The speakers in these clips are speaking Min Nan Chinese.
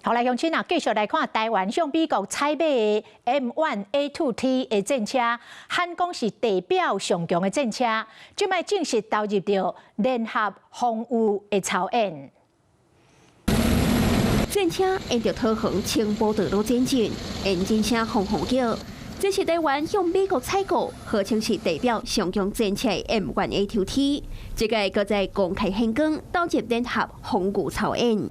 好來，鄉親啊，繼續來看台灣向美國採買的 M1A2T 的戰車，喊講是地表上強的戰車，這擺正式投入著聯合防禦的操演。戰車沿著桃園青埔道路前進，引擎聲轟轟叫。這是台灣向美國採購，號稱是地表上強戰車 M1A2T，這個閣再公開顯光，投入聯合防禦操演。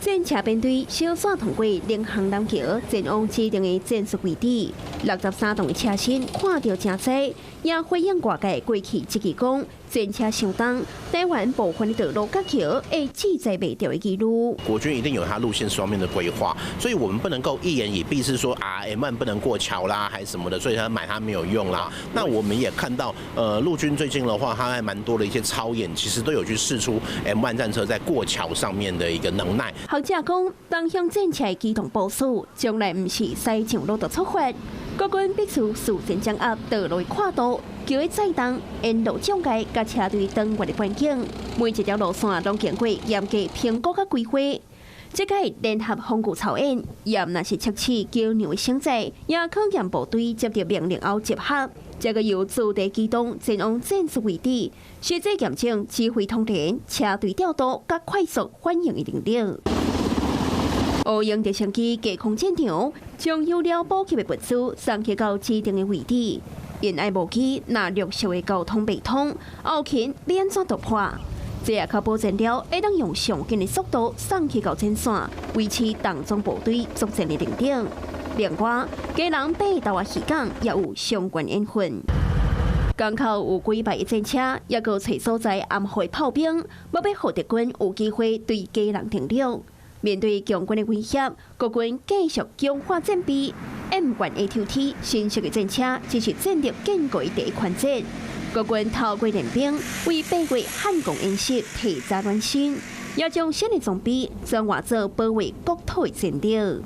戰車編隊小線通過領航南橋，前往指定的戰術位置。63棟的車身看著誠濟，也回應外界過去質疑講戰車傷重，台灣部分的道路佮橋會志在袂著的疑慮。國軍一定有他路線雙面的規劃，所以我們不能夠一言以蔽之說啊 M1 不能過橋啦，還是什麼的，所以他買它沒有用啦。那我們也看到，陸軍最近的話，他還蠻多的一些操演，其實都有去試出 M1 戰車在過橋上面的一個能耐。學者講，東向戰車機動部署，將來毋是駛上路就出發，國軍必須事先掌握道路的闊度、橋的載重、沿路障礙佮車隊當月的環境，每一條路線攏經過嚴格評估佮規劃。這個聯合防禦操演，也毋但是測試橋梁的承載，也考驗部隊接到命令後集合。這個由駐地機動前往戰術位置，實際驗證指揮統聯、車隊調度佮快速反應的能力。烏鷹直升機隔空戰場，將有料補給的物資送去到指定的位置。𪜶愛無機，若陸續的交通袂通，後勤欲按怎突破？這也較保證了會當用上緊的速度送去到前線，維持黨總部隊作戰的能力。另外，基隆八斗仔漁港也有相關演訓。港口有幾排的戰車，抑閣揣所在暗號炮兵，欲予敵軍有機會對基隆登陸。面對強軍的威脅，國軍繼續強化戰備。M1A2T 新式的戰車只是戰力建構的第一環節。國軍透過練兵，為8月漢光演習提早暖身，也將新的裝備轉化做保衛國土的戰力。